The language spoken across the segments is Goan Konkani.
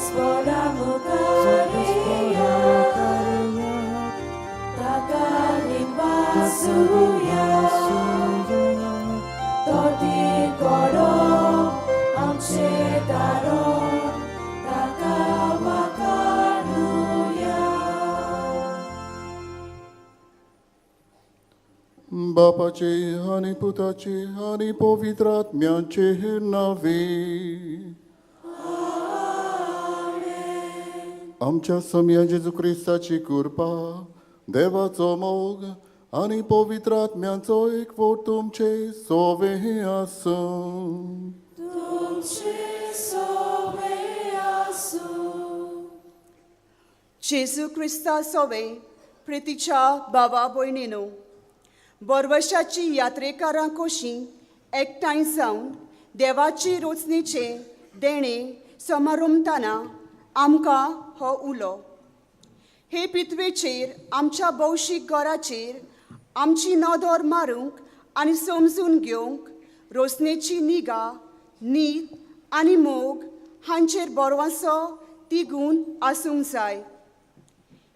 सोर्सपणा मुखार ताका निवासूया तो ती आमचे दारो ताका वाकाणुया. बापाचे आनी पुताचे आनी पवित्र आत्म्याचे नावे. आमच्या सोम्या जेजू क्रिस्ताची कृपा, देवाचो मोग आनी पवित्र आत्म्याचो एकवट तुमचे सोवे आसूं. तुमचे सोवे आसूं. जेजू क्रिस्ता सोवे प्रितीच्या बाबा भयणीनो, बोरवशाची यात्रेकारां कशी एकठांय जावन देवाची रोचणेचें देणें समारंभताना आमकां हो उलो. हे पितवेचेर आमच्या भौशीक घराचेर आमची नदर मारूंक आनी समजून घेवंक रोसणेची निगा, नीत आनी मोग हांचेर बरवासो तिगून आसूंक जाय.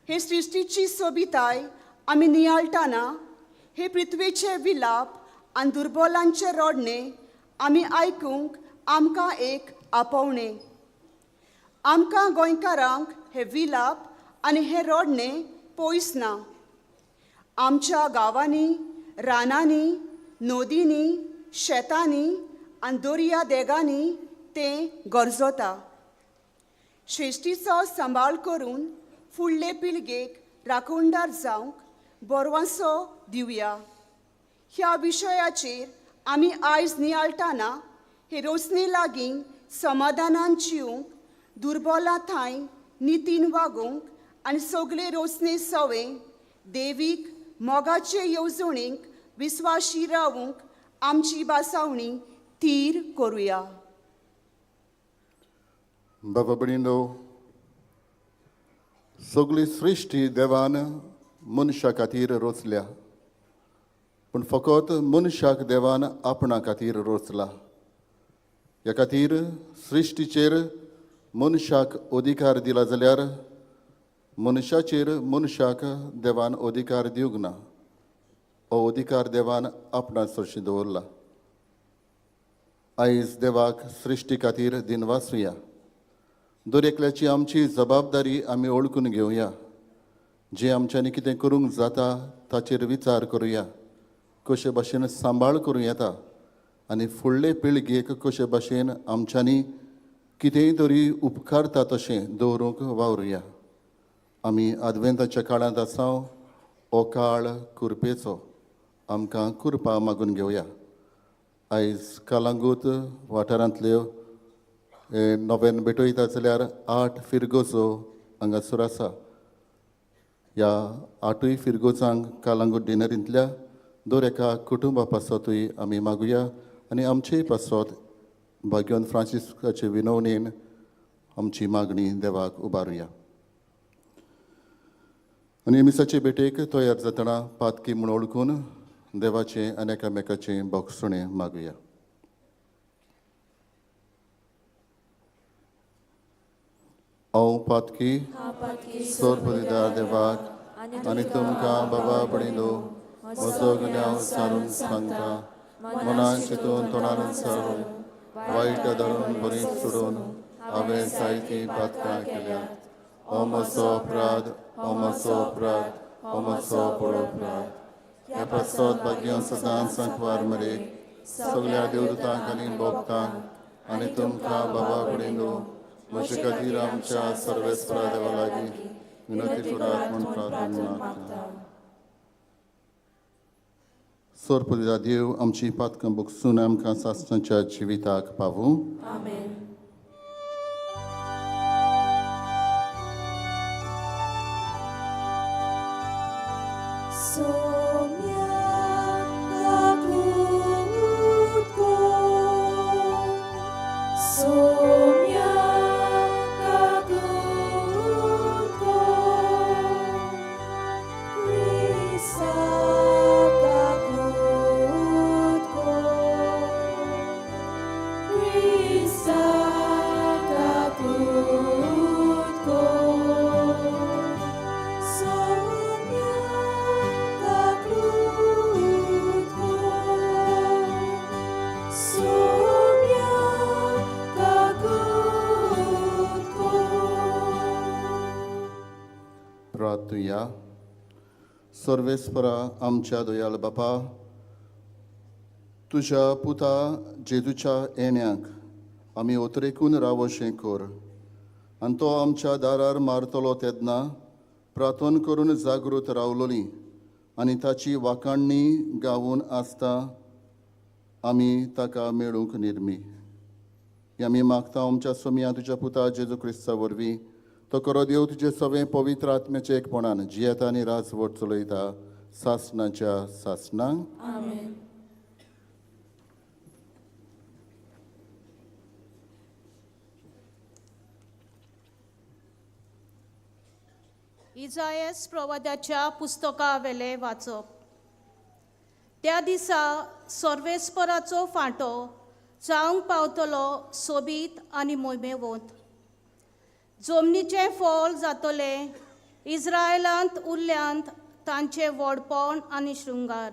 हे सृश्टीची सोबिताय आमी नियाळटाना हे पृथ्वेचे विलाप आनी दुर्बलांचे रडणे आमी आयकूंक आमकां एक आपोवणें. आमकां गोंयकारांक हे विलाप आनी हे रडणे पयस ना. आमच्या गांवांनी, रानांनी, नदींनी, शेतांनी आनी दर्या देगांनी तें गरजता. श्रेश्टीचो सांबाळ करून फुडले पिळगेक राखणदार जावंक बरवासो दिवया. ह्या विशयाचेर आमी आयज नियाळटाना हे रोसणे लागीं समाधानान जिवंक, दुर्बला थांय नितीन वागोवंक आनी सगळे रोसणे सवे देवीक मोगाचे येवजणेक विस्वाशी रावूंक आमची बासावणी थीर करुया. बाबा भयणीनो, सगळी सृश्टी देवान मनशा खातीर रचल्या, पूण फकत मनशाक देवान आपणा खातीर रचला. ह्या खातीर सृश्टीचेर मनशाक अधिकार दिला जाल्यार मनशाचेर मनशाक देवान अधिकार दिवंक ना. हो अधिकार देवान आपणा सरशी दवरला. आयज देवाक सृश्टी खातीर दिनवासुया. दर एकल्याची आमची जबाबदारी आमी वळखून घेवया. जें आमच्यांनी कितें करूंक जाता ताचेर विचार करुया, कशे भाशेन सांबाळ करूं येता आनी फुडले पिळगेक कशे भाशेन आमच्यांनी कितेंय तरी उपकारता तशें दवरूंक वावरुया. आमी आदवेंताच्या काळांत आसा. हो काळ कुरपेचो. आमकां कुरपा मागून घेवया. आयज कालांगूत वाठारांतल्यो नव्यान भेटयता जाल्यार 8 फिरगोजो हांगासर आसा. ह्या 8 फिरगोजांक कालांगूट डिनरींतल्या दर एका कुटुंबा पासतूय आमी मागुया आनी आमचेय पासत भाग्योन फ्रांसिस्काचे विनवणेन आमची मागणी देवाक उबारुया. आनी मिसाचे भेटेक तयार जातना पातकी म्हूण वळखून देवाचें आनी एकामेकाचें बोगसणें मागुया. हांव पातकी सोरपदिदार देवाक आनी तुमकां बाबा भयणीनो म्हजो गुन्यांव सारून सांगता. मनान चिंतून तोंडान सारून वायट धरून बरी सोडून हांवें जायतीं पातकां केल्यात. हो म्हजो अपराध, हो म्हजो अपराध, हो म्हजो बरो अपराध. ह्या पासत भाग्य सदांच सांकवार मरेक सगळ्या देवदूतांक आनी भोगतांक आनी तुमकां बाबा भयणीनो म्हजे खातीर आमच्या सर्वेस्परा देवा लागीं विनंती करात म्हूण प्रार्थना मागता. सोरपुदिदा देव आमची पातकां बगसून आमकां सासणाच्या जिविताक पावूं. आमेन. सोम्या काकूत को, सोम्या काकूत को, क्रिस्ता काकूत को, क्रिस्ता काकूत. प्रार्थुया. सर्वेस्परा आमच्या दयाळ बापा, तुज्या पुता जेजूच्या येण्याक आमी ओतरेकून रावोशें कर आनी तो आमच्या दारार मारतलो तेन्ना प्रार्थन करून जागृत रावलोली आनी ताची वाखाणणी गावून आसता आमी ताका मेळूंक निर्मी. हे आमी मागता आमच्या सोमया तुज्या पुता जेजू क्रिस्ता वरवीं. तो करो देव तुजे सगळें पवित्र आत्म्याचे एकपणान जियेता आनी राजवट चलयता सासणाच्या सासणांक. आमेन. इजायस प्रवादाच्या पुस्तकावेलें वाचप. त्या दिसा सर्वेस्पराचो फांटो जावंक पावतलो सोबीत आनी मोहिमेवंत. जमनीचें फळ जातलें इस्रायलांत उरल्यांत तांचें व्हडपण आनी शृंगार.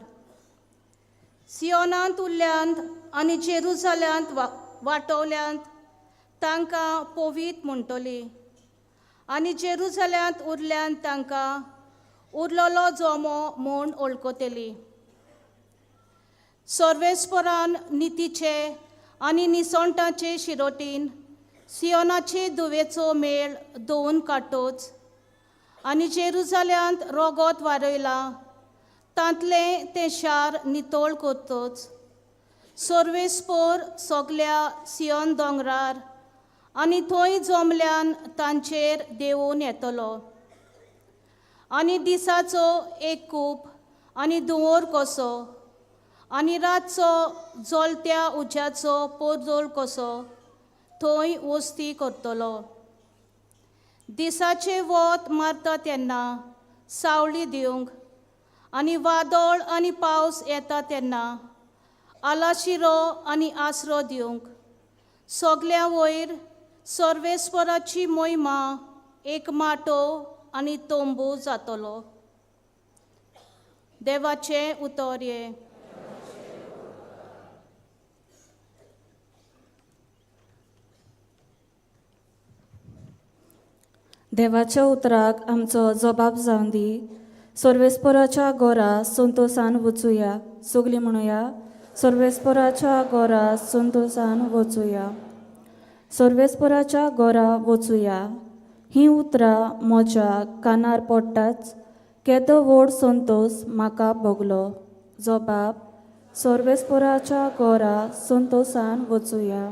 सियोनांत उरल्यांत आनी जेरुजाल्यांत वाटवल्यांत तांकां पवीत म्हणटली आनी जेरुजाल्यांत उरल्यान तांकां उरलेलो जोमो म्हूण वळखतली. सर्वेस्परान नितीचे आनी निसणटाचे शिरोटीन सियोनाचे दुवेचो मेळ धुवन काडटोच आनी जेरुजाल्यांत रोगोत वारयलां तांतलें तें शार नितळ करतोच. सर्वेस्पोर सगल्या सियोन दोंगरार आनी थंय जमल्यान तांचेर देंवून येतलो आनी दिसाचो एक कूप आनी धुंवोर कसो आनी रातचो जलत्या उज्याचो पोरजोल कसो थंय वस्ती करतलो. दिसाचें वत मारता तेन्ना सावळी दिवंक आनी वादळ आनी पावस येता तेन्ना आलाशिरो आनी आसरो दिवंक सगल्या वयर सर्वेस्पराची मोहिमा एक माटो आनी तंबू जातलो. देवाचें उतर हें. देवाच्या उतराक आमचो जबाब जावन दी. सर्वेस्पराच्या गोरा संतोसान वचुया. सगलीं म्हणुया, सर्वेस्पराच्या गोरा संतोसान वचुया. सर्वेस्पराच्या गोरा वचुया हीं उतरां म्हज्या कानार पडटाच केदो व्हड संतोस म्हाका भोगलो. जबाब सर्वेस्पराच्या गोरा संतोसान वचुया.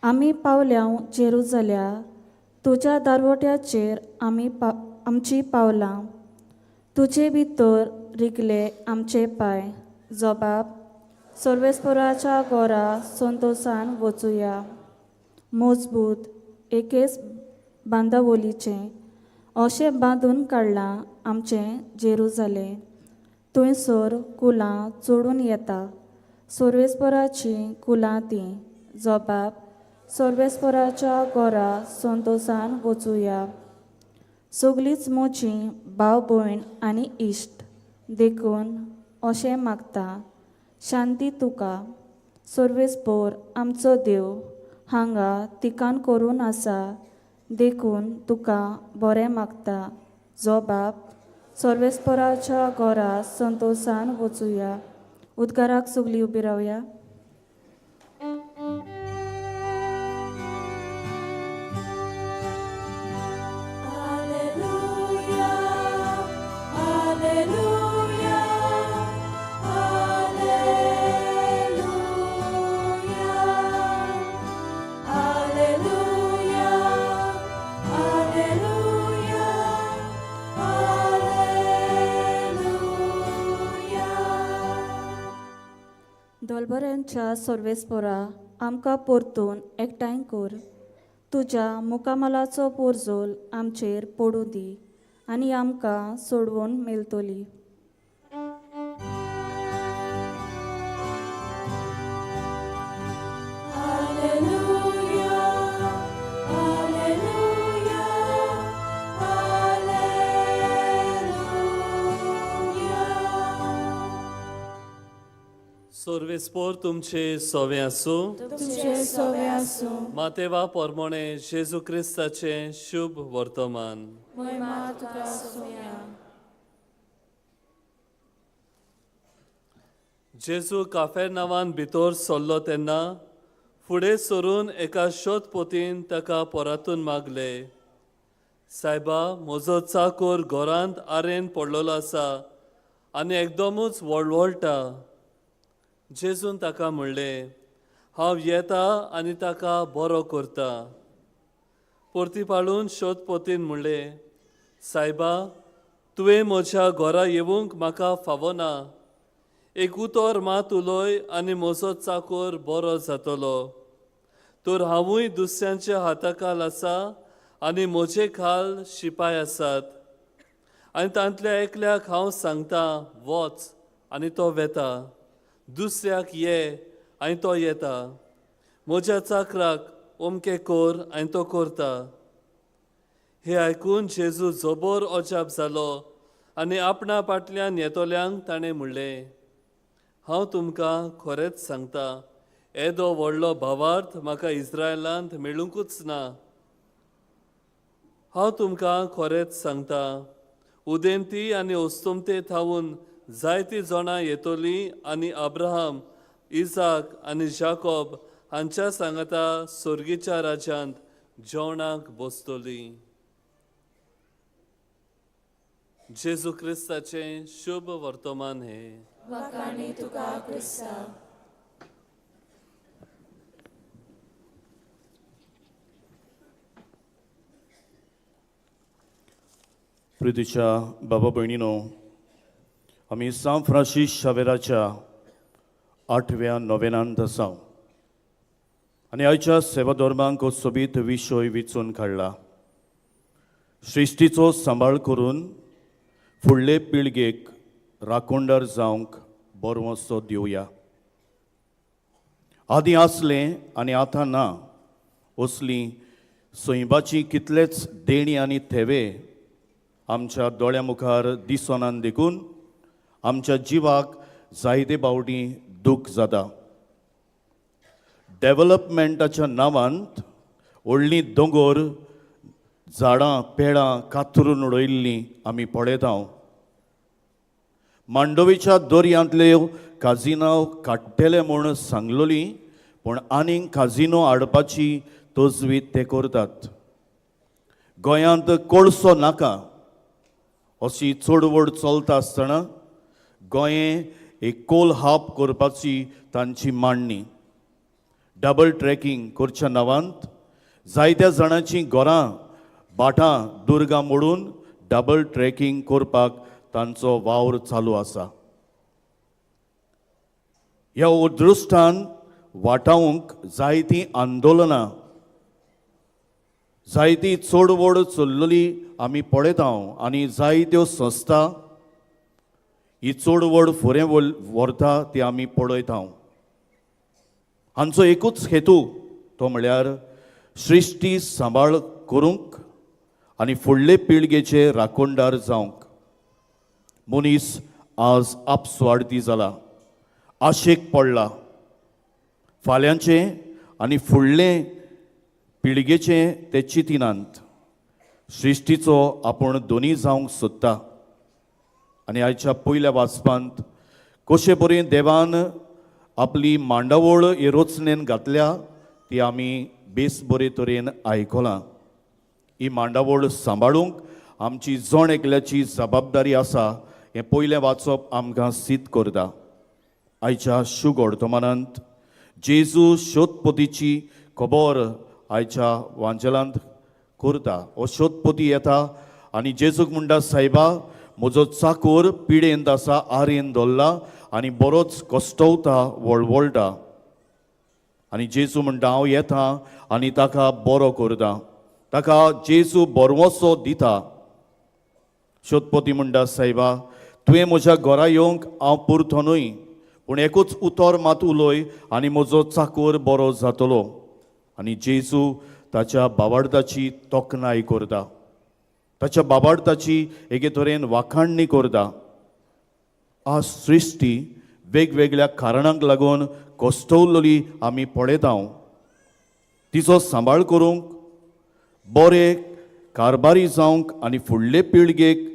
आमी पावल्या जेरुजाल्या तुज्या दारवट्याचेर आमी आमची पावलां तुजे भितर रिगले आमचे पांय. जबाब सर्वेस्पराच्या गोरा संतोसान वचुया. मजबूत एकेच बांदावलीचें अशें बांदून काडलां आमचें जेरुजालें. थंयसर कुलां चडून येता सर्वेस्पराचीं कुलां तीं. जबाब सर्वेस्पराच्या गोरा संतोसान वचुया. सगलींच म्हजीं भाव भयण आनी इश्ट देखून अशें मागता शांती तुका. सर्वेस्पोर आमचो देव हांगा तिकान करून आसा देखून तुका बरें मागता. जबाब सर्वेस्पराच्या गोरा संतोसान वचुया. उद्गाराक सगलीं उबी रावया. Alleluia, Alleluia, Alleluia, Alleluia, Alleluia, Alleluia. दोलबऱ्यांच्या सर्वेस्पोरा आमकां परतून एकठांय कर. तुज्या मुखामलाचो पोरजोल आमचेर पडूं दी आनी आमकां सोडवून मेळटली. Alleluia, Alleluia, Alleluia. सोर्वेस्पोर तुमचे सोवे आसूं. तुमचे सोवे आसूं. मातेवा पोरमोणे जेजू क्रिस्ताचें शुभ वर्तमान. मोहिमा तुका सोम्या. जेजू काफेर नांवान भितर सरलो तेन्ना फुडें सरून एका शोधपोतीन ताका परतून मागले, सायबा, म्हजो चाकोर घरांत आरेन पडलेलो आसा आनी एकदमूच वळवळटा. जेजून ताका म्हणलें, हांव येता आनी ताका बरो करता. परती पाळून शोधपोतीन म्हणलें, सायबा, तुवें म्हज्या घरा येवंक म्हाका फावना. एक उतर मात उलय आनी म्हजो चाकोर बरो जातलो. तर हांवूय दुसऱ्यांच्या हाताखाल आसा आनी म्हजे खाल शिपाय आसात आनी तांतल्या एकल्याक हांव सांगता वच आनी तो वेता, दुसऱ्याक ये आनी तो येता, म्हज्या चाकराक अमकें कर आनी तो करता. हें आयकून जेजू जबर अजाप जालो आनी आपणा फाटल्यान येतल्यांक ताणें म्हणलें, हांव तुमकां खरेंच सांगता, येदो व्हडलो भावार्थ म्हाका इस्रायलांत मेळुंकूच ना. हांव तुमकां खरेंच सांगता, उदेंती आनी अस्तमते थावन जायतीं जाणां येतलीं आनी अब्राहम, इजाक आनी जाकोब हांच्या सांगाता सोर्गीच्या राज्यांत जेवणाक बसतलीं. जेजू क्रिस्ताचें शुभ वर्तमान हें. वाखाणी तुका क्रिस्ता. प्रितीच्या बाबा भयणीनो, आमी सांत फ्रांसीस शावेराच्या आठव्या नोवेनांत आसा आनी आयच्या सेवा धर्मांक हो सोबीत विशय विचून काडला, सृश्टीचो सांबाळ करून फुडले पिळगेक राखणदार जावंक बरवसो दिवया. आदीं आसलें आनी आतां ना असलीं सैमाची कितलेच देणी आनी थेवे आमच्या दोळ्या मुखार दिसनात, देखून आमच्या जिवाक जायते फावटी दूख जाता. डेवलपमेंटाच्या नांवांत व्हडलीं दोंगर, झाडां पेडां कातरून उडयल्लीं आमी पळयता. मांडवीच्या दर्यांतल्यो काजिनाव काडटले म्हूण सांगलोली, पूण आनीक काजिनो हाडपाची तजवीज ते करतात. गोंयांत कोळसो नाका अशी चळवळ चलता आसतना गोंयें एक कोल हाप करपाची तांची मांडणी. डबल ट्रॅकिंग करच्या नांवांत जायत्या जाणांचीं घरां, भाटां, दुर्गां मोडून डबल ट्रॅकिंग करपाक तांचो वावर चालू आसा. ह्या अदृश्टान वाटावंक जायतीं आंदोलनां, जायती चळवळ चल्लली आमी पळयता आनी जायत्यो संस्था ही चळवळ फुडें व्हरता ती आमी पळयता. हांचो एकूच हेतू, तो म्हळ्यार सृश्टी सांबाळ करूंक आनी फुडले पिळगेचे राखणदार जावंक. मनीस आज आपस्वार्थी जाला, आशेक पडला. फाल्यांचें आनी फुडले पिळगेचें ते चिंतिनात. सृश्टीचो आपूण दोनी जावंक सोदता. आनी आयच्या पयल्या वाचपांत कशे परी देवान आपली मांडावळ हे रचनेन घातल्या ती आमी बेस बरे तरेन आयकलां. ही मांडावळ सांबाळूंक आमची जण एकल्याची जबाबदारी आसा हें पयलें वाचप आमकां सीत करता. आयच्या शुभ वर्तमानांत जेजू शोधपतीची खबर आयच्या वांजेलांत करता. हो शोधपती येता आनी जेजूक म्हणटा, सायबा, म्हजो चाकोर पिडेंत आसा, आरेन धरला आनी बरोच कश्टवता, वळवळटा. आनी जेजू म्हणटा, हांव येता आनी ताका बरो करता. ताका जेजू बरवसो दिता. शोधपती म्हणटा, सायबा, तुवें म्हज्या घरा येवंक हांव पुरतो न्हय, पूण एकूच उतर मात उलय आनी म्हजो चाकोर बरो जातलो. आनी जेजू ताच्या बावार्थाची तोखणाय करता, ताच्या बाबार्थाची एके तरेन वाखाणणी करता. आज सृश्टी वेगवेगळ्या कारणांक लागून कश्टवल्ली आमी पळयता. तिचो सांबाळ करूंक, बरे कारभारी जावंक आनी फुडले पिळगेक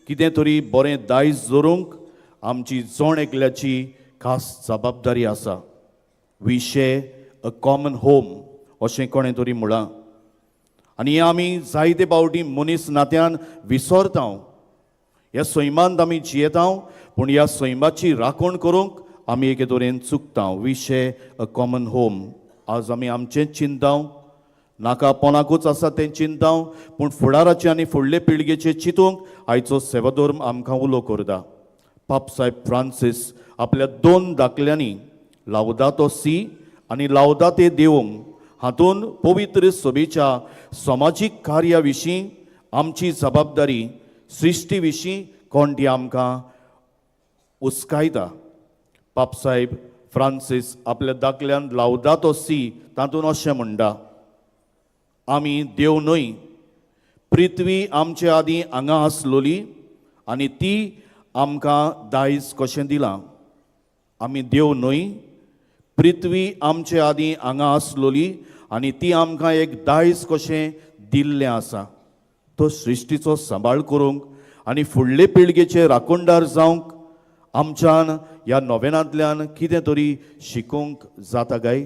कितें तरी बरें दायज दवरूंक आमची जण एकल्याची खास जबाबदारी आसा. We share a common home अशें कोणें तरी म्हळां आनी हें आमी जायते फावटी मनीस नात्यान विसरता. ह्या सैमांत आमी जियेता, पूण ह्या सैमाची राखण करूंक आमी एके तरेन चुकता. We share a common home. आज आमी आमचेंच चिंताव, नाका पोणाकूच आसा तें चिंताव, पूण फुडाराचें आनी फुडले पिळगेचें चिंतूंक आयचो सेवाधर्म आमकां उलो करता. पाप साहेब फ्रांसीस आपल्या दोन दाखल्यांनी, लावदातो सी आनी लावदाते देवम, हातून पवित्र सभेच्या समाजीक कार्या विशीं आमची जबाबदारी, सृश्टी विशीं कोण ती आमकां उस्कायता. पापसाहेब फ्रांसीस आपल्या दाखल्यान लावदातो सी तातूंत अशें म्हणटा, आमी देव न्हय. पृथ्वी आमचे आदीं हांगा आसलोली आनी ती आमकां दायज कशें दिलां. आमी देव न्हय. पृथ्वी आमचे आदीं हांगा आसलोली आनी ती आमकां एक दायज कशें दिल्लें आसा. तो सृश्टीचो सांबाळ करूंक आनी फुडले पिळगेचे राखणदार जावंक आमच्यान ह्या नोवेनांतल्यान कितें तरी शिकोवंक जाता काय?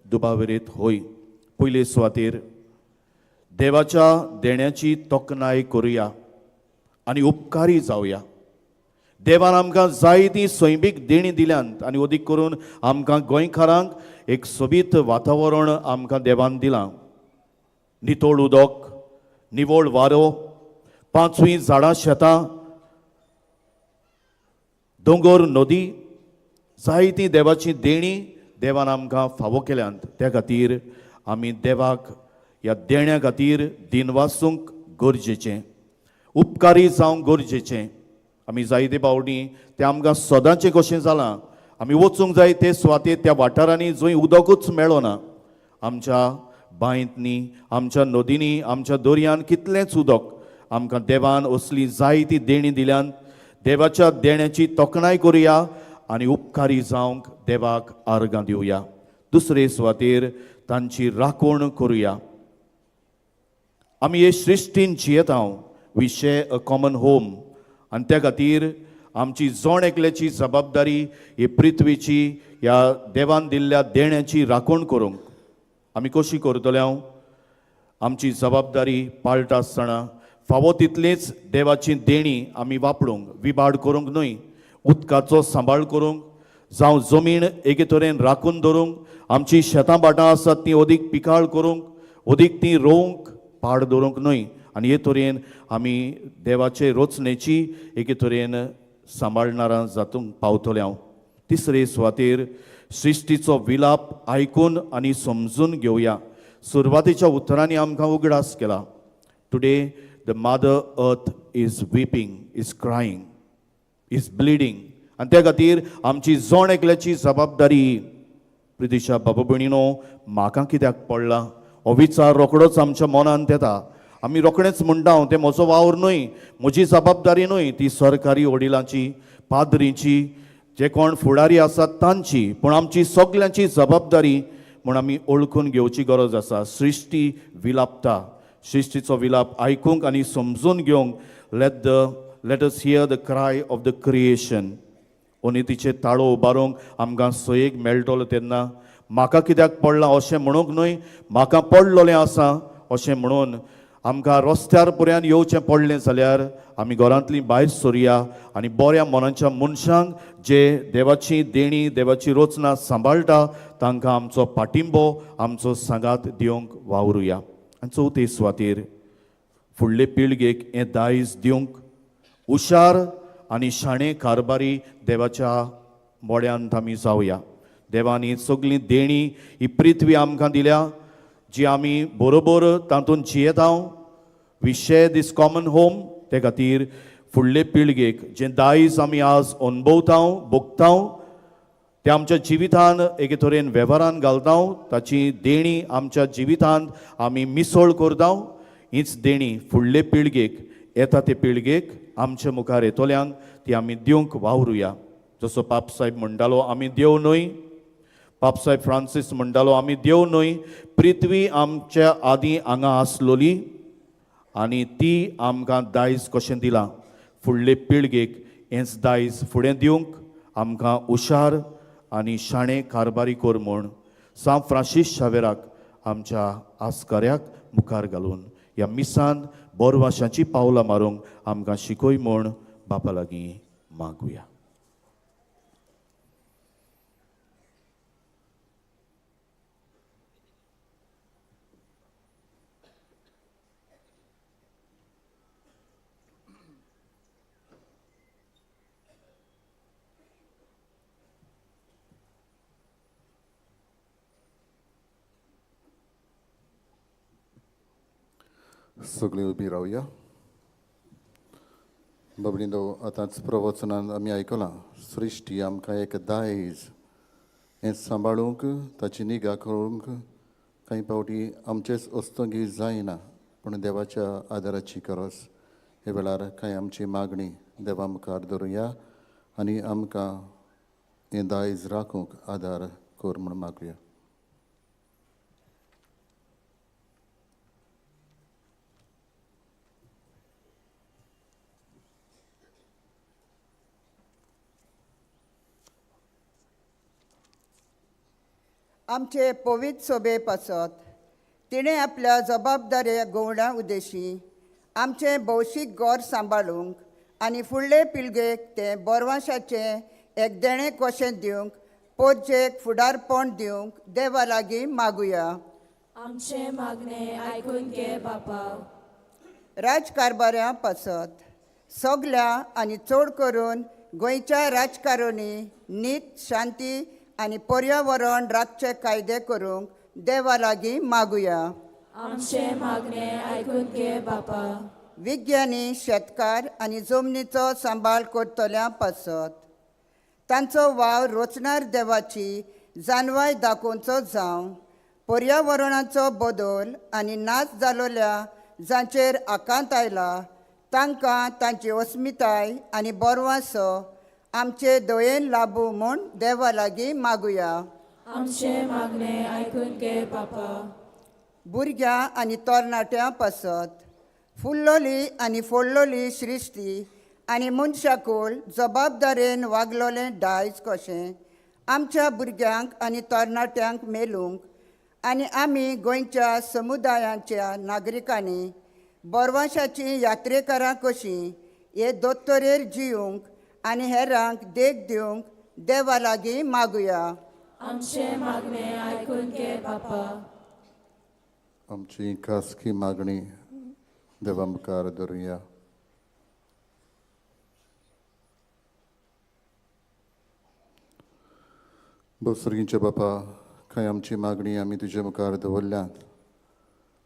दुबाविरेत होय. पयले सुवातेर देवाच्या देण्याची तोखणाय करुया आनी उपकारी जावया. देवान आमकां जायतीं सैमीक देणीं दिल्यांत आनी अदीक करून आमकां गोंयकारांक एक सोबीत वातावरण आमकां देवान दिलां. नितळ उदक, निवळ वारो, पांचवीं झाडां, शेतां, दोंगर, नदी, जायतीं देवाचीं देणीं देवान आमकां फावो केल्यांत. त्या खातीर आमी देवाक ह्या देण्या खातीर दिनवासूंक गरजेचें, उपकारी जावंक गरजेचें. आमी जायते फावटी तें आमकां सदांचें कशें जालां. आमी वचूंक जाय ते सुवातेर, त्या वाठारांनी जंय उदकूच मेळना. आमच्या बांयंतनी, आमच्या नदींनी, आमच्या दर्यान कितलेंच उदक. आमकां देवान असली जायती देणीं दिल्यान. देवाच्या देण्याची तोखणाय करुया आनी उपकारी जावंक देवाक आर्गां दिवया. दुसरे सुवातेर तांची राखण करुया. आमी हे सृश्टीन जियेता. We share a common home. आनी त्या खातीर आमची जण एकल्याची जबाबदारी ही पृथ्वीची, ह्या देवान दिल्ल्या देण्याची राखण करूंक. आमी कशी करतले हांव? आमची जबाबदारी पाळटा आसतना फावो तितलीच देवाची देणी आमी वापरूंक, विबाड करूंक न्हय. उदकाचो सांबाळ करूंक जावं, जमीन एके तरेन राखून दवरूंक, आमची शेतां भाटां आसात ती अदीक पिकाळ करूंक, अदीक ती रोवंक, पाड दवरूंक न्हय. आनी हे तरेन आमी देवाचे रचनेची एके तरेन सांबाळणारां जातूंक पावतले हांव. तिसरे सुवातेर सृश्टीचो विलाप आयकून आनी समजून घेवया. सुरवातेच्या उतरांनी आमकां उगडास केला. Today the mother earth is weeping, is crying, is bleeding. आनी त्या खातीर आमची जण एकल्याची जबाबदारी. प्रितीशा बाबा भयणीनो, म्हाका कित्याक पडला हो विचार रोखडोच आमच्या मनांत येता. आमी रोखडेच म्हणटा, हांव तें म्हजो वावर न्हय, म्हजी जबाबदारी न्हय, ती सरकारी वडिलांची, पाद्रींची, जे कोण फुडारी आसात तांची. पूण आमची सगल्यांची जबाबदारी म्हूण आमी ओळखून घेवची गरज आसा. सृश्टी विलापता. सृश्टीचो विलाप आयकूंक आनी समजून घेवंक let us hear the cry of the creation. ओनितीचे ताळो उबारूंक आमकां सोयेक मेळटलो तेन्ना म्हाका कित्याक पडलां अशें म्हणूंक न्हय, म्हाका पडलोलें आसा अशें म्हणून आमकां रस्त्यार पर्यंत येवचें पडलें जाल्यार आमी घरांतलीं भायर सरुया आनी बऱ्या मनाच्या मनशांक, जे देवाची देणी, देवाची रचना सांबाळटा, तांकां आमचो पाटिंबो, आमचो सांगात दिवंक वावरुया. आनी चवथे सुवातेर फुडले पिळगेक हें दायज दिवंक हुशार आनी शाणे कारभारी देवाच्या मोड्यांत आमी जावया. देवान ही सगळीं देणी, ही पृथ्वी आमकां दिल्या, जी आमी बरोबर तातूंत जियेता. We share this common home. ते खातीर फुडले पिळगेक जें दायज आमी आज अणभवता, भोगता, ते आमच्या जिवितान एके तरेन वेव्हारान घालता, ताची देणी आमच्या जिवितांत आमी मिसळ करता. हीच देणी फुडले पिळगेक, येता ते पिळगेक, आमच्या मुखार येतल्यांक ती आमी दिवंक वावरुया. जसो पापसाहेब म्हणटालो आमी देव न्हय, पापसाहेब फ्रांसीस म्हणटालो आमी देव न्हय, पृथ्वी आमच्या आदीं हांगा आसलोली आनी ती आमकां दायज कशें दिलां, फुडले पिळगेक हेंच दायज फुडें दिवंक आमकां हुशार आनी शाणे कारभारी कर म्हूण सांत फ्रांसीस शावेराक आमच्या आस्काऱ्याक मुखार घालून ह्या मिसान बोरवाशांची पावलां मारूंक आमकां शिकय म्हूण बापा लागीं मागुया. सगळीं उबी रावया. बाबडींदो आतांच प्रवचनान आमी आयकलां, सृश्टी आमकां एक दायज, हें सांबाळूंक ताची निगा करूंक कांय फावटी आमचेच अस्तंगी जायना, पूण देवाच्या आदाराची गरज. हे वेळार कांय आमची मागणी देवा मुखार धरुया आनी आमकां हें दायज राखूंक आदार कर म्हूण मागुया. आमचे पवित्र सोबे पासत तिणें आपल्या जबाबदाऱ्या गवणा उद्देशी आमचें भौशीक गोर सांबाळूंक आनी फुडले पिळगेक तें बोरवाशाचें एक देणें कशें दिवंक पोरजेक फुडारपण दिवंक देवा लागीं मागुया. आमचें मागणें आयकून घे बापा. राजकारभाऱ्यां पासत सगल्या आनी चड करून गोंयच्या राजकारणी नीत शांती आनी पर्यावरण राखचे कायदे करूंक देवा लागीं मागुया. आमचें मागणें आयकून घे बापा. विज्ञानी शेतकार आनी जमनीचो सांबाळ करतल्यां पासत तांचो वावर रचणार देवाची जानवाय दाखोवचो जावं, पर्यावरणाचो बदल आनी नाच जालोल्या जांचेर आकांत आयला तांकां तांची अस्मिताय आनी बरवासो आमचे दयेन लाबू म्हूण देवा लागीं मागुया. आमचें मागणें आयकून घे बापा. भुरग्यां आनी तरणाट्यां पासत फुल्लोली आनी फोडलोली सृश्टी आनी मनशाकूळ जबाबदारेन वागलोलें दायज कशें आमच्या भुरग्यांक आनी तरणाट्यांक मेलूंक आनी आमी गोंयच्या समुदायांच्या नागरिकांनी बोरवाशाचीं यात्रेकारां कशीं हे दोतोरेर जिवंक आनी हेरांक देख दिवंक देवा लागीं मागुया. आमचें मागणें आयकून घे बापा. आमची खासगी मागणी देवा मुखार धरुया. बोसर्गींच्या बापा, कांय आमची मागणी आमी तुजे मुखार दवरल्यात.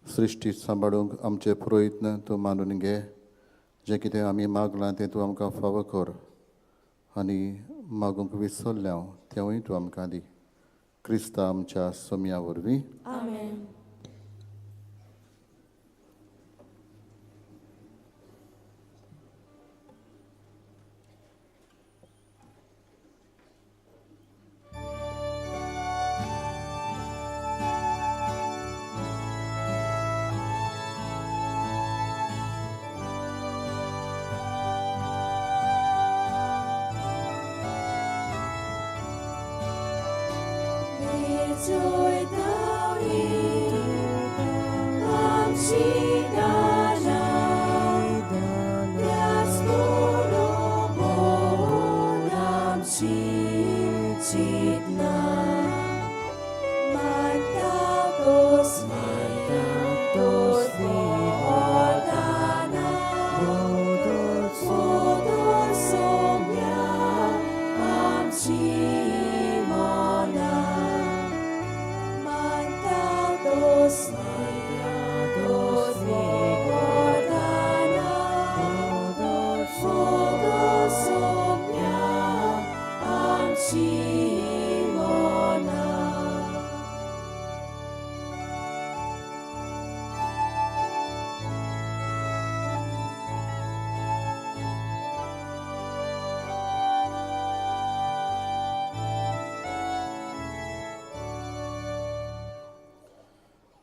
सृश्टी सांबाळूंक आमचे प्रयत्न तूं मानून घे. जें कितें आमी मागलां तें तूं आमकां फावो कर आनी मागूंक विसरल्या तेंवूय तूं आमकां दी. क्रिस्ता आमच्या सोम्या वरवीं. आमेन. Mantados, mantados.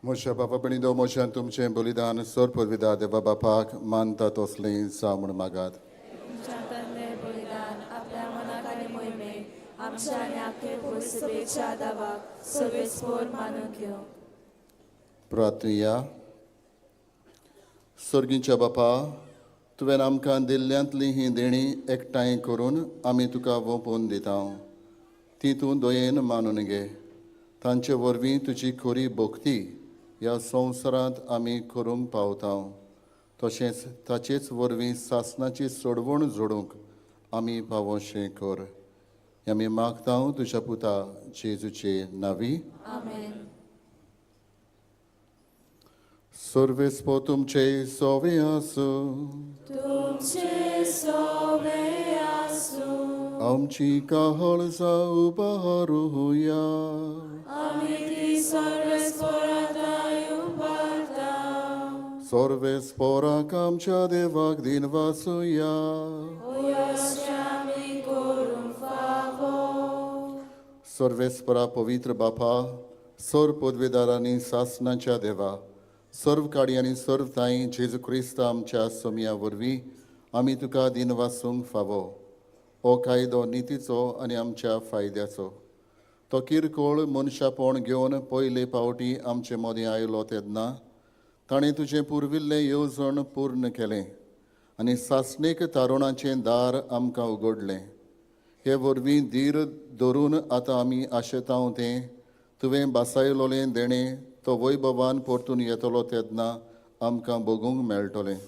म्हज्या बापा भयणींनो, म्हज्यान तुमचें बलिदान सर्वविधा देवा बापाक मानता तसलें जावं म्हूण मागात. तुमच्या तन्ने बलिदान आपल्या मनाक आनी मोहिमेक आमच्या आनी आख्खे पुरसभेच्या दावाक सर्वेस्पोर मानून घेवंक. प्रार्थुया. सर्गीच्या बापा, तुवें आमकां दिल्ल्यांतलीं हीं देणीं एकठांय करून आमी तुका वोंपून दिता. ती तूं दयेन मानून घे. तांचे वरवीं तुजी खरी भक्ती ह्या संवसारांत आमी करूंक पावता. तशेंच ताचेच वरवीं सासणाची सोडवण जोडूंक आमी पावोशें कर. हें आमी मागता तुज्या पुता जेजूचे नांवी. आमेन. सर्वेस्पो तुमचे सोवे आसूं. तुमचे सोवे आसूं. आमची काळजां उबारुया. आमी ती सर्वेस्पोरांत उबारता. सर्वेस्पोराक आमच्या देवाक दिन वासुया. अशें आमी करूंक फावो. सर्वेस्परा पवित्र बापा, सर्व पदवेदारांनी सासणाच्या देवा, सर्व काडी आनी सर्व ताई जेजू क्रिस्त आमच्या सोमया वरवीं आमी तुका दिन वासूंक फावो. हो कायदो नितीचो आनी आमच्या फायद्याचो. तो किरकोळ मनशापण घेवन पयले पावटी आमचे मदीं आयलो तेन्ना ताणें तुजें पुर्विल्लें येवजण पूर्ण केलें आनी सासणीक तारुणाचें दार आमकां उगडलें. हे वरवीं धीर धरून आतां आमी आशेतांव तें तुवें बासायलोलें देणें तो वैभवान परतून येतलो तेन्ना आमकां भोगूंक मेळटलें.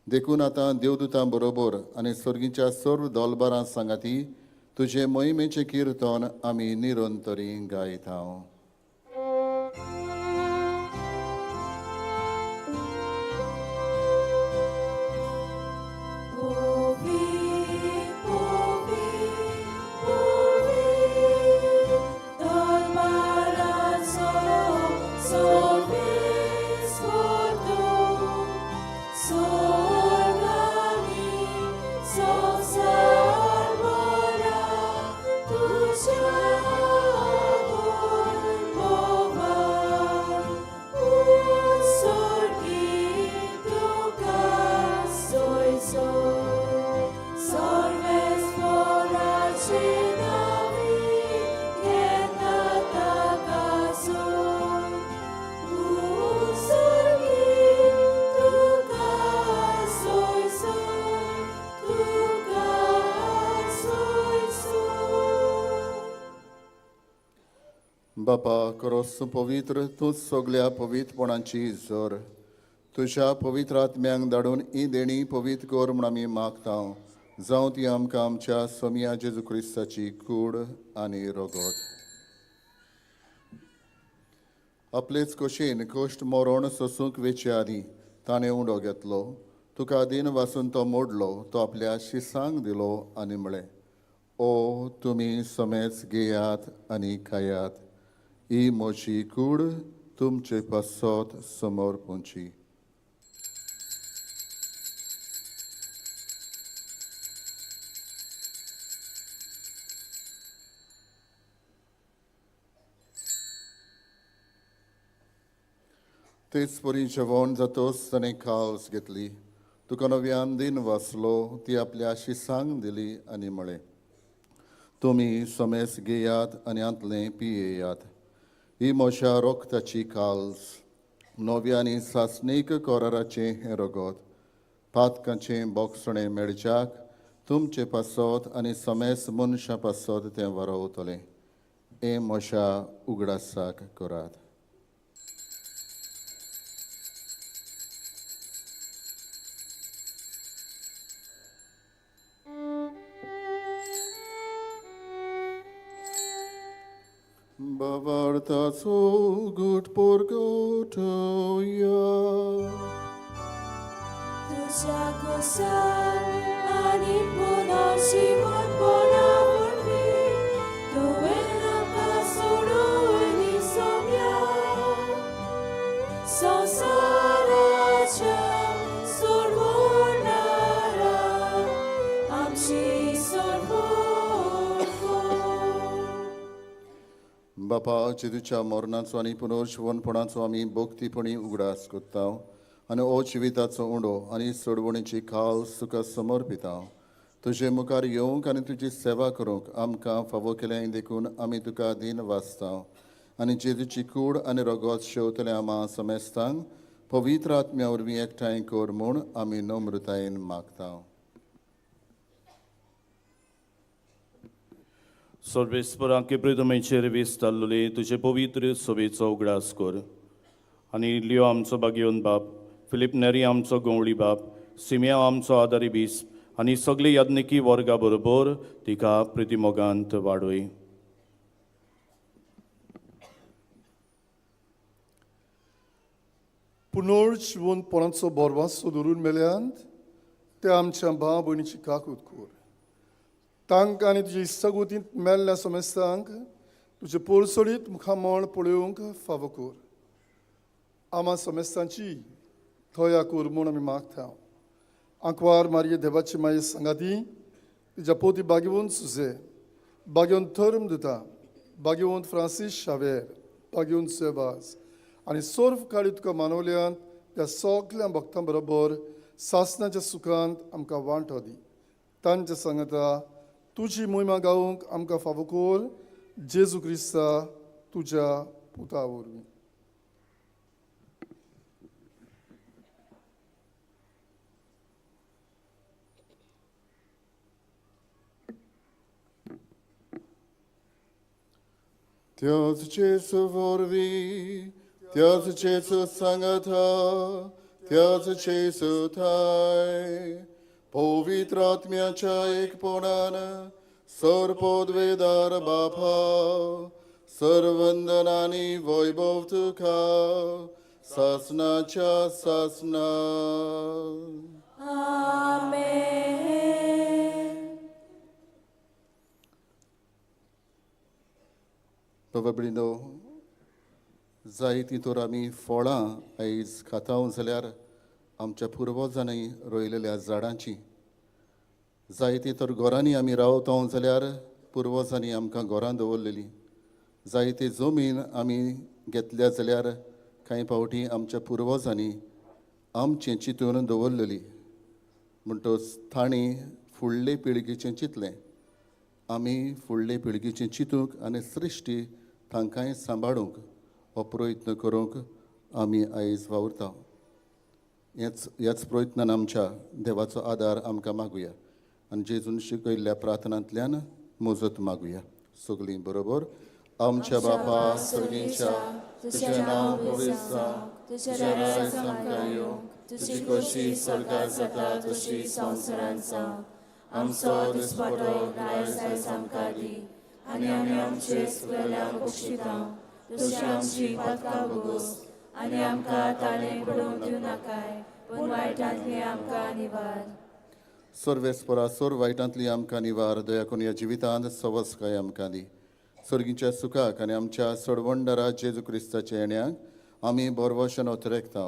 देखून आतां देवदूतां बरोबर आनी सर्गीच्या सर्व दोलबारां सांगाती तुजें मोहिमेचें किर्तन आमी निरंतरी गायता. बापा करोस पवित्र तूंच सगल्या पवित्रपणाची जोर. तुज्या पवित्र आत्म्यांक धाडून ही देणी पवित्र कर म्हूण आमी मागता. जावं ती आमकां आमच्या सोमया जेजू क्रिस्ताची कूड आनी रगत. आपलेच कशेन कश्ट मरण सोसूंक वेचे आदीं ताणें उंडो घेतलो. तुका दीन वासून तो मोडलो. तो आपल्या शिसांक दिलो आनी म्हळें, ओ तुमी समेच घेयात आनी खायात. ही म्हजी कूड तुमचे पासत समोर पोंची. तेच परी जेवण जातोच ताणें काल्स घेतली. तुका नव्यान दिन वाचलो. ती आपल्या शिसांक दिली आनी म्हळें, तुमी समेस घेयात आनी हांतलें पियेयात. ही म्हज्या रोगताची काल्स, नव्या आनी सासणीक कराराचें हें रगत. पातकांचें बोगसणें मेळच्याक तुमचे पासत आनी समेस मनशां पासत तें वरवतलें. हें म्हज्या उगडासाक करात. Bavartaço gut porgotoya. तुज्या कोसान आनी पुनर्जिवनपणा वरवीं तुवें आमकां सोडून सोम्या संवसाराच्या सोडवणारा आमची सोडवण कर. बापा, जेजूच्या मरणाचो आनी पुनर्जिवनपणाचो आमी भक्तीपणी उगडास करता आनी हो जिविताचो उंडो आनी सोडवणीची खाल तुका समर्पिता. तुजे मुखार येवंक आनी तुजी सेवा करूंक आमकां फावो केलें देखून आमी तुका दीन वाचता आनी जेजूची कूड आनी रगत शेवतले आमा समेस्तांक पवित्र आत्म्या वरवीं एकठांय कर म्हूण आमी नम्रतायेन मागता. सर्वेस्परा केप्रितमेचेर वीस ताल्लोले तुजे पवित्र सभेचो उगडास कर आनी लियो आमचो बागेवन बाप, फिलीप नेरी आमचो गंवळी बाप, सिमिया आमचो आदारी बीस आनी सगळे याज्ञिकी वर्गा बरोबर तिका प्रितिमोगांत वाडय. पुनर्जिवन पोरांचो बोरवासो धरून मेल्यांत ते आमच्या भाव भयणीची काकूत कर. तांकां आनी तुजे इश्टागोतींत मेल्ल्या समेस्तांक तुजे पोरसोडीत मुखामळ पळोवंक फावो कर. आमा समेस्तांची थया कर म्हूण आमी मागता. आंकवार मारये देवाची माये सांगाती तिच्या पोती बागेवन सुजे, बागेवन थर्म दिता, बागेवन फ्रांसीस शावेर, बागेवन सेवास आनी सर्व काळी तुका मानवल्यान त्या सगल्या भक्तां बरोबर सासणाच्या सुखांत आमकां वांटो दी. तांच्या सांगता तुजी मोहिमा गावंक आमकां फावो कर, जेजू क्रिस्ता तुज्या पुता वरवीं. त्याच जेजू वरवीं, त्याच जेजू सांगता, त्याच जेजू थाय पवित्र आत्म्याच्या एकपणान सर्वपदवेदार बापा, सर्वंदनानी वैभव तुका सासनाच्या सासना. आमेन. बाबा भयणीनो, जायतीं तर आमी फळां आयज खाता जाल्यार आमच्या पुर्वजांनी रोयलेल्या झाडांची, जायतीं तर घरांनी आमी रावता जाल्यार पुर्वजांनी आमकां घरां दवरलेली, जायती जमीन आमी घेतल्या जाल्यार कांय फावटी आमच्या पुर्वजांनी आमचें चिंतून दवरलेली. म्हणटच तांणी फुडले पिळगेचें चिंतलें, आमी फुडले पिळगेचें चिंतूंक आनी सृश्टी तांकांय सांबाळूंक हो प्रयत्न करूंक आमी आयज वावुरता. ह्याच प्रयत्नान आमच्या देवाचो आदार आमकां मागुया आनी जेजून शिकयल्ल्या प्रार्थनांतल्यान मजत मागुया. सगळीं बरोबर. आमच्या बापा सर्गींच्या, तुजें नांव पवित्र जावं, तुजें राज्य आमकां येवं, तुजी खोशी स्वर्गार जाता तशी संवसारांत जावं. आमचो दिसपटो आयज आयज आमकां दी आनी आमी आमचे चुकलेल्यांक बक्षिता तशी आमची पातकां भोगोस आनी आमकां ताणें पडोवंक दिवं नाकाय, पूण वायटांतली आमकां निवार. सर्वेस्परा सर्व वायटांतली आमकां निवार, दया करून ह्या जिवितांत सवसकाय आमकां दी. सर्गीच्या सुखाक आनी आमच्या सोडवणदारा जेजू क्रिस्ताच्या येण्याक आमी बोरवशन ओतरेकता.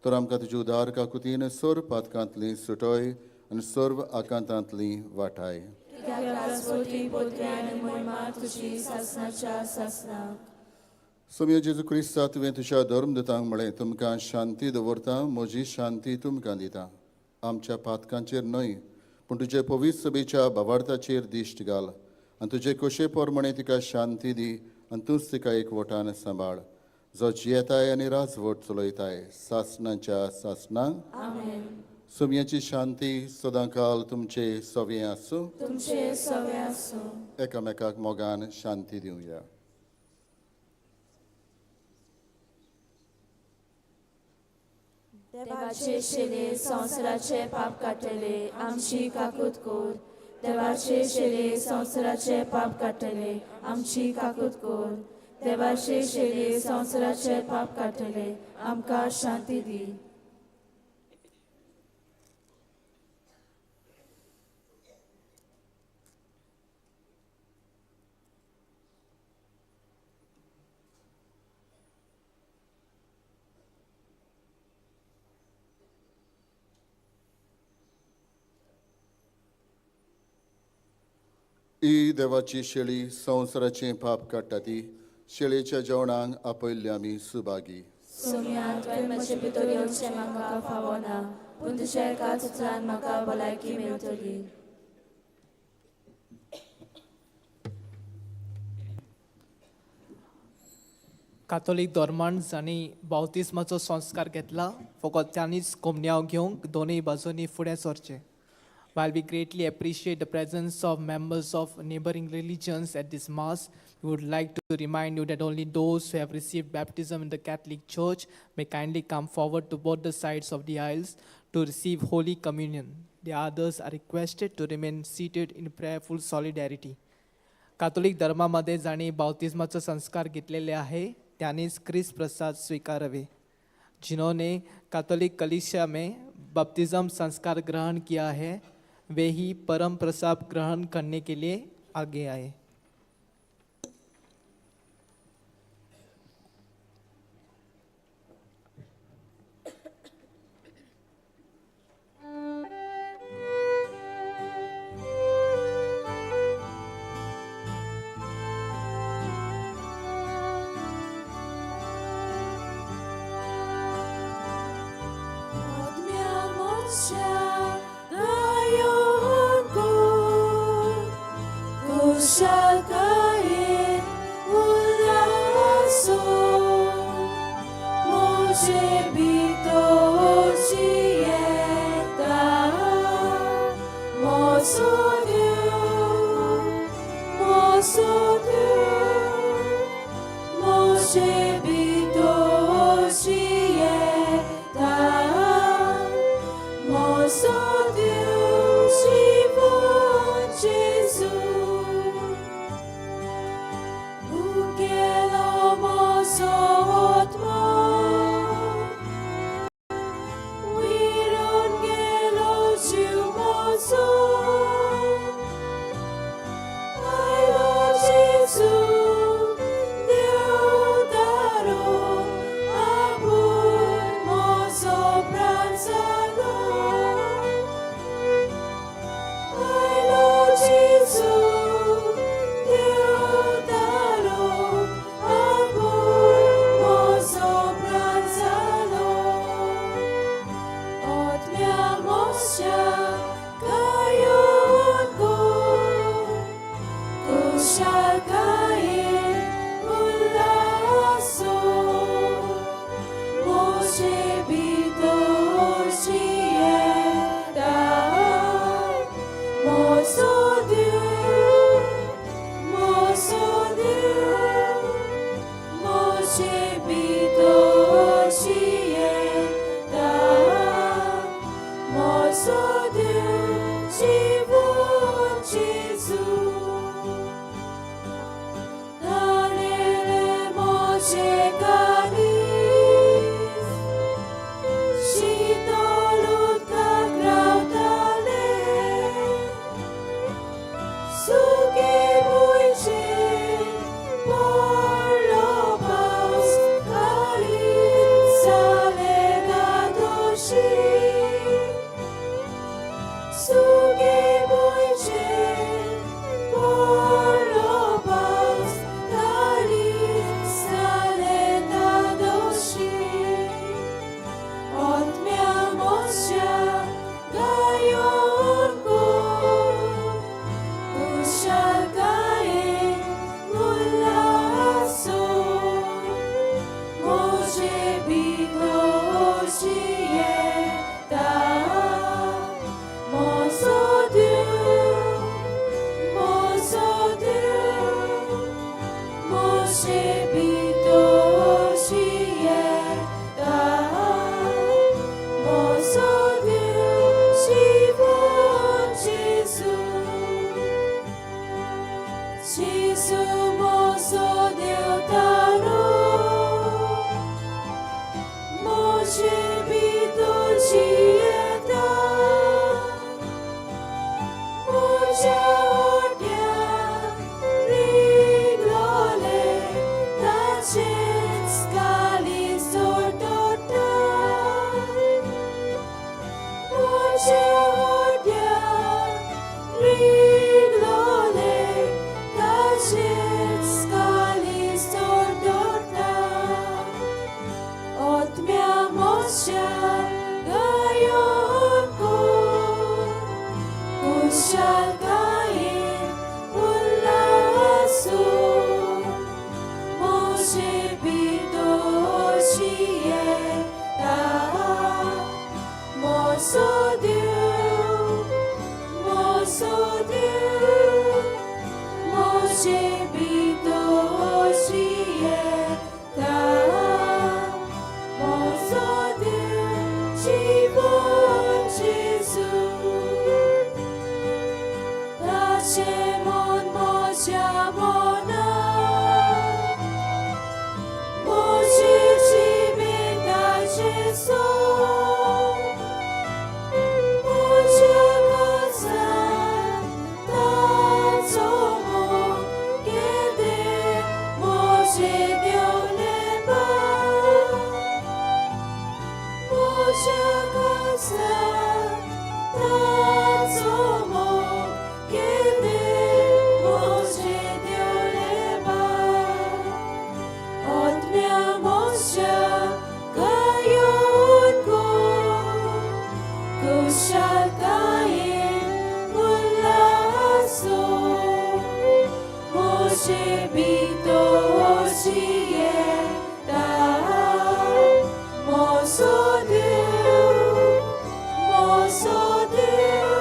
तर आमकां तुजी उदार काकुतीन सर्व पातकांतली सुटय आनी सर्व आकांतांतली वाटाय. सोमया जेजू क्रिस्ता, तुवें तुज्या धर्मदूतांक म्हळें, तुमकां शांती दवरता, म्हजी शांती तुमकां दिता. आमच्या पातकांचेर न्हय पूण तुजे पवित्र सभेच्या भावार्थाचेर दिश्ट घाल आनी तुजे खोशे प्रमाणे तिका शांती दी आनी तूंच तिका एकवटान सांबाळ, जो जियेताय आनी राजवट चलयताय सासणाच्या सासणांक. सोमयाची शांती सदांकाल तुमचे सवे आसूं. तुमचे सवे आसूं. एकामेकाक मोगान शांती दिवया. देवाचे शेले संवसाराचे पाप काडटले, आमची काकूत कर. देवाचे शेले संवसाराचे पाप काडटले, आमची काकूत कर. देवाचे शेले संवसाराचे पाप काडटले, आमकां शांती दी. ही देवाची शेळी संवसाराचें पाप काडटा ती शेळेच्या जेवणाक आपयल्ले आमी सुभागी. सोम्या, तुवें म्हजे भितर येवचें म्हाका फावना, पूण तुज्या एकाच उतरान म्हाका भलायकी मेळटली. कातोलीक धर्मान जांणी बावतिस्माचो संस्कार घेतला फकत तांणीच कोमन्यांव घेवंक दोनूय बाजूंनी फुडें सरचें. While we greatly appreciate the presence of members of neighboring religions at this Mass, we would like to remind you that only those who have received baptism in the Catholic Church may kindly come forward to both the sides of the aisles to receive Holy Communion. The others are requested to remain seated in prayerful solidarity. Catholic धर्मामध्ये जांणी बाप्तिस्माचो संस्कार घेतलेले आहे त्यांनीच क्रिस्त प्रसाद स्वीकारावे. जिन्होंने कैथोलिक कलीसिया में बपतिज्म संस्कार ग्रहण किया है, वे ही परम प्रसाद ग्रहण करने के लिए आगे आए. Riglole, tace scali. मोसो देव, मोसो देव, मोजे भितोशी येता. मोसो देव, जिवन जेजू. ताचें मन म्हज्या मना, म्हजे जिबेर ताचें सोब, म्हज्या काळजांत ताचो मोग, केदें म्हजें देवलेपण. म्हज्या काळजांत ताचो मोग, केदें म्हजें देवलेपण. आत्म्या म्हज्या गायोन कर, खुशालकायेन उल्हासो, म्हजे भितोशी येता. मोसो देव, मोसो देव,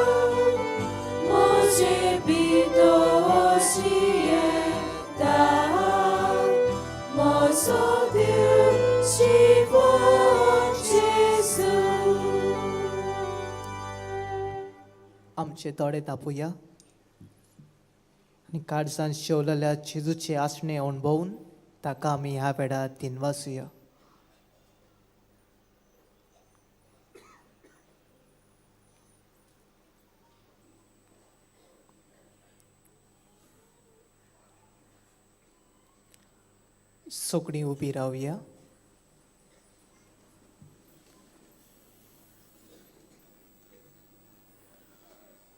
म्हजे भितोशी येता. मोसो देव, जिवन जेजू. आमचे दोळे धांपुया आनी काळजान शेवलेल्या जेजूचे आसणे अणभवून ताका आमी ह्या वेळार दिनवासुया. सगळीं उबी रावया.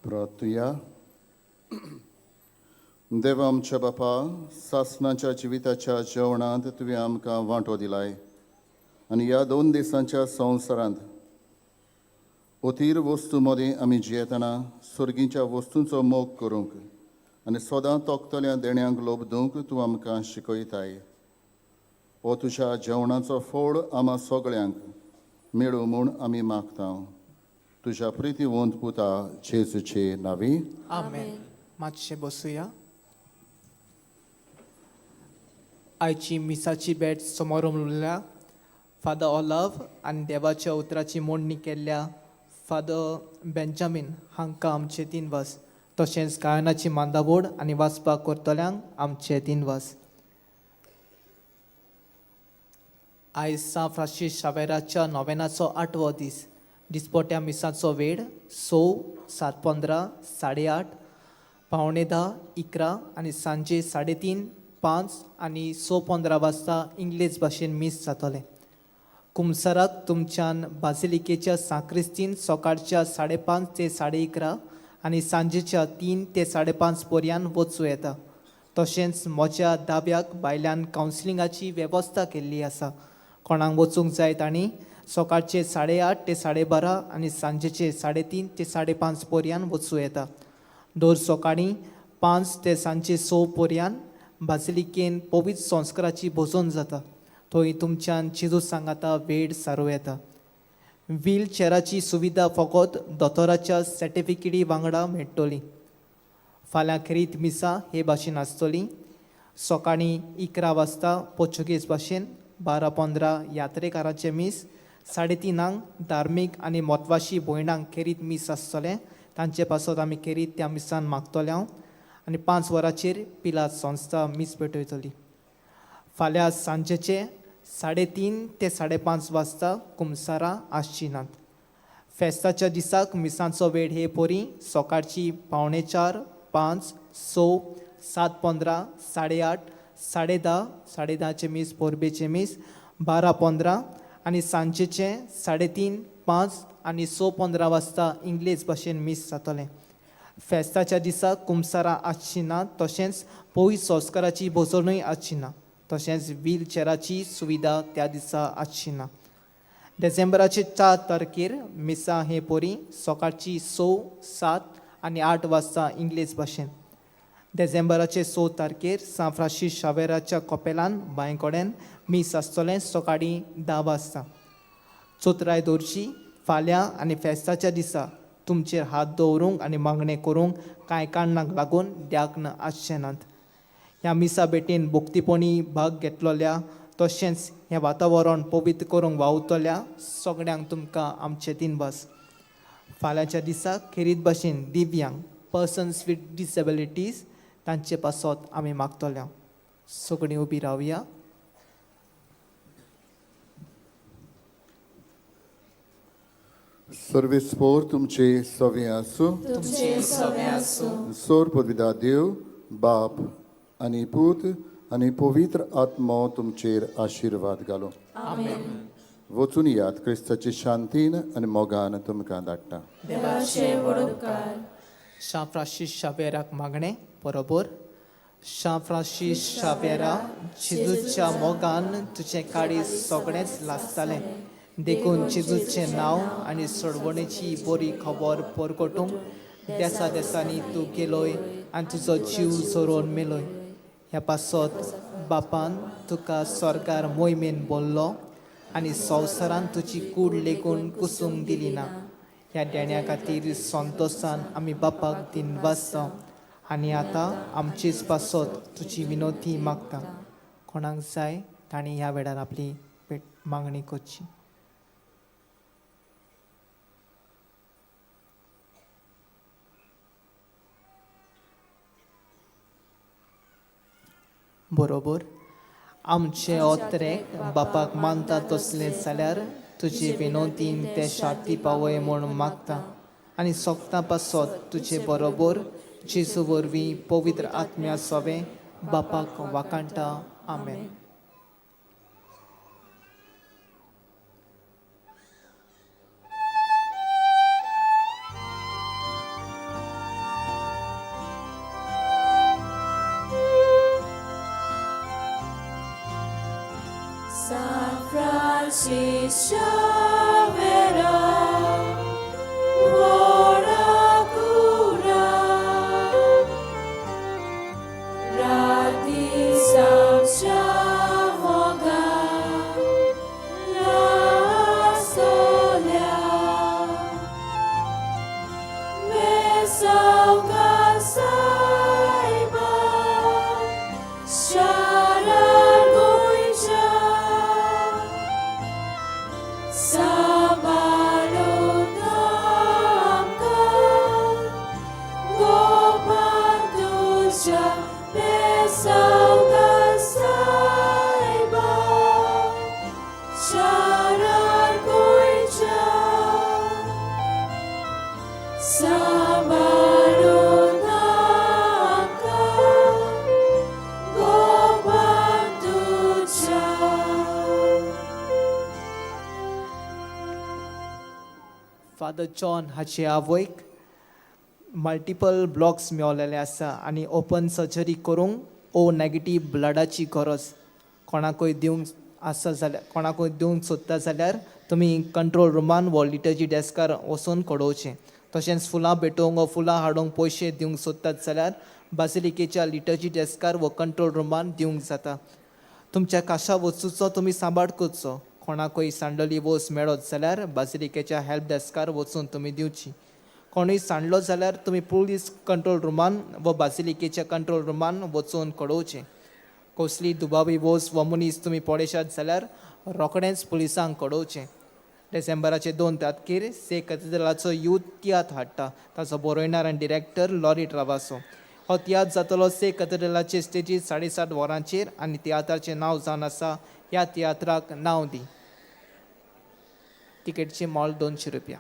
प्रार्थुया. देवा आमच्या बापा, सासणाच्या जिविताच्या जेवणांत तुवें आमकां वांटो दिलाय आनी ह्या 2 दिसांच्या संवसारांत अथीर वस्तू मदीं आमी जियेतना सर्गीच्या वस्तूंचो मोग करूंक आनी सदां तोखतल्या देण्यांक लोबदूंक तूं आमकां शिकयताय. हो तुज्या जेवणाचो फोड आमा सगळ्यांक मेळूं म्हूण आमी मागता, तुज्या प्रितीवंत पुता जेजूचे नांवी. आमेन. मातशें बसुया. आयची मिसाची भेट समोर उरल्या फादर ओलव आनी देवाच्या उतराची मोडणी केल्ल्या फादर बेंजामीन हांकां आमचे दिनवास. तशेंच गायनाची मांदावड आनी वाचपाक करतल्यांक आमचे दिनवास. आयज सांत फ्रांसीस शावेराच्या नोवेनाचो 8वो दीस. दिसपट्या मिसाचो वेळ 6, 7:15, 8:30, 9:45, 11 आनी सांजे 3:30, 5 आनी 6:15 वाजता इंग्लीश भाशेन मीस जातलें. कुमसराक तुमच्यान बाजिलिकेच्या सांक्रिस्तीन सकाळच्या 5:30 ते 11:30 आनी सांजेच्या 3 ते 5:30 पर्यंत वचूं येता. तशेंच म्हज्या दाव्याक भायल्यान कावन्सिलिंगाची वेवस्था केल्ली आसा. कोणाक वचूंक जाय तांणी सकाळचे 8:30 ते 12:30 आनी सांजेचे 3:30 ते 5:30 पर्यंत वचूं येता. दर सकाळीं 5 ते सांजे 6 पर्यंत बाजिलिकेन पवित्र संस्काराची भोजन जाता. थंय तुमच्यान जेजू सांगाता वेळ सारूं येता. व्हील चॅराची सुविधा फकत दोतोराच्या सर्टिफिकेटी वांगडा मेळटली. फाल्यां खेरीत मिसां हे भाशेन आसतली. सकाळीं 11 वाजता पोर्चुगीज भाशेन, 12:15 यात्रेकारांचें मीस, 3:30 धार्मीक आनी म्हत्वाशी भयणांक खेरीत मीस आसतलें. तांचे पासत आमी खेरीत त्या मिसान मागतले हांव. आनी 5 वरांचेर पिलाद संस्था मीस पेटयतली. फाल्यां सांजेचे 3:30 ते 5:30 वाजता कुमसारां आसची नात. फेस्ताच्या दिसाक मिसांचो वेळ हे परी सकाळची 3:45, 5, 6, 7:15, 8:30, 10:30, 10:30चें मीस, परबेचें मीस, 12:15 आनी सांजेचें 3:30, 5 आनी 6:15 वाजता इंग्लीश भाशेन मीस जातलें. फेस्ताच्या दिसा कुमसारां आसची ना. तशेंच पयस संस्काराची भोजनूय आसची ना. तशेंच व्हील चॅराची सुविधा त्या दिसा आसची ना. डिसेंबराचे 4 तारखेर मिसां हे परी सकाळची 6, 7 आनी 8 वाजता इंग्लीश भाशेन. डिसेंबराचे 6 तारखेर सांत फ्रांसीस शावेराच्या कपेलान बांय कडेन मीस आसतलें सकाळीं 10 वाजता. चोत्राय दवरची. फाल्यां आनी फेस्ताच्या दिसा तुमचेर हात दवरूंक आनी मागणें करूंक कांय कारणाक लागून द्याग्न आसचे नात. ह्या मिसा भेटीन भोक्तीपणी भाग घेतलोल्या तशेंच हें वातावरण पवित्र करूंक वावुरतल्या सगळ्यांक तुमकां आमचे दिनवास. फाल्यांच्या दिसा खेरीत भाशेन दिव्यांग पर्सन्स वीथ डिसेबिलिटीज तांचे पासत आमी मागतल्या. सगळीं उबी रावया. सर्वेस्पोर तुमचे सवे आसूं. तुमचे सवे आसूं. सोर पदविदा देव बाप आनी पूत आनी पवित्र आत्मो तुमचेर आशिर्वाद घालूं. आमेन. वचून यात क्रिस्ताची शांतीन आनी मोगान तुमकां धाडटा. देवाचे व्हड उपकार. शां फ्रांसीस शावेराक मागणें बरोबर. शां फ्रांसीस शावेरा, जेजूच्या मोगान तुजें काळीज सगळेंच लासतालें, देखून जेजूचें नांव आनी सोडवणेची बरी खबर परगटूंक देसा देसांनी तूं गेलोय आनी तुजो जीव झरोवन मेलोय. ह्या पासत बापान तुका स्वर्गार मोहिमेन बोल्लो आनी संवसारान तुजी कूड लेगून कुसूंक दिली ना. ह्या देण्या खातीर संतोसान आमी बापाक दिनवासता आनी आतां आमचेच पासत तुजी विनोती मागता. कोणाक जाय तांणी ह्या वेळार आपली भेट मागणी करची. बरोबर आमचे ओत्रेक बापाक मानता तसलें जाल्यार तुजे विनोदीन ते शांती पावय म्हूण मागता आनी सोगतां पासत तुजे बरोबर जेजू वरवीं पवित्र आत्म्या सोवें बापाक वाकाणटा. आमेन. San Francis Xavera, ora cura, rati samsha moga, la solia, mesauka saiba, sharar goincha. Sabalunamka, Gopantusha, Pesauka Saiba, Sharar Goincha. Sabalunamka, Gopantusha. Father John हाचे आवयक मल्टिपल ब्लॉक्स मेवलेले आसा आनी ओपन सर्जरी करूंक ओ नेगेटीव ब्लडाची गरज. कोणाकूय दिवंक आसा जाल्यार, कोणाकूय दिवंक सोदता जाल्यार तुमी कंट्रोल रुमान वो लिटर्जी डेस्कार वचून कळोवचें. तशेंच फुलां भेटोवंक वो फुलां हाडूंक पयशे दिवंक सोदतात जाल्यार बासिलिकेच्या लिटर्जी डेस्कार वो कंट्रोल रुमान दिवंक जाता. तुमच्या काशा वस्तूचो तुमी सांबाळ करचो. कोणाकूय सांडलेली वस्त मेळत जाल्यार बासिलिकेच्या हेल्प डेस्कार वचून तुमी दिवची. कोणूय सांडलो जाल्यार तुमी पुलीस कंट्रोल रुमान व बासिलिकेच्या कंट्रोल रुमान वचून कळोवचें. कसली दुबावी वस्त वा मनीस तुमी पळयशात जाल्यार रोखडेंच पुलिसांक कळोवचें. डिसेंबराचे 2 तारखेर से कॅथेड्रलाचो यूथ तियात्र हाडटा. ताचो बरोयणार आनी डिरेक्टर लॉरी ट्रावासो. हो तियात्र जातलो से कॅथेड्रलाचे स्टेजीर 7:30 वरांचेर आनी तियात्राचें नांव जावन आसा ह्या तियात्राक नांव दी. तिकेटचें मोल 200 रुपया.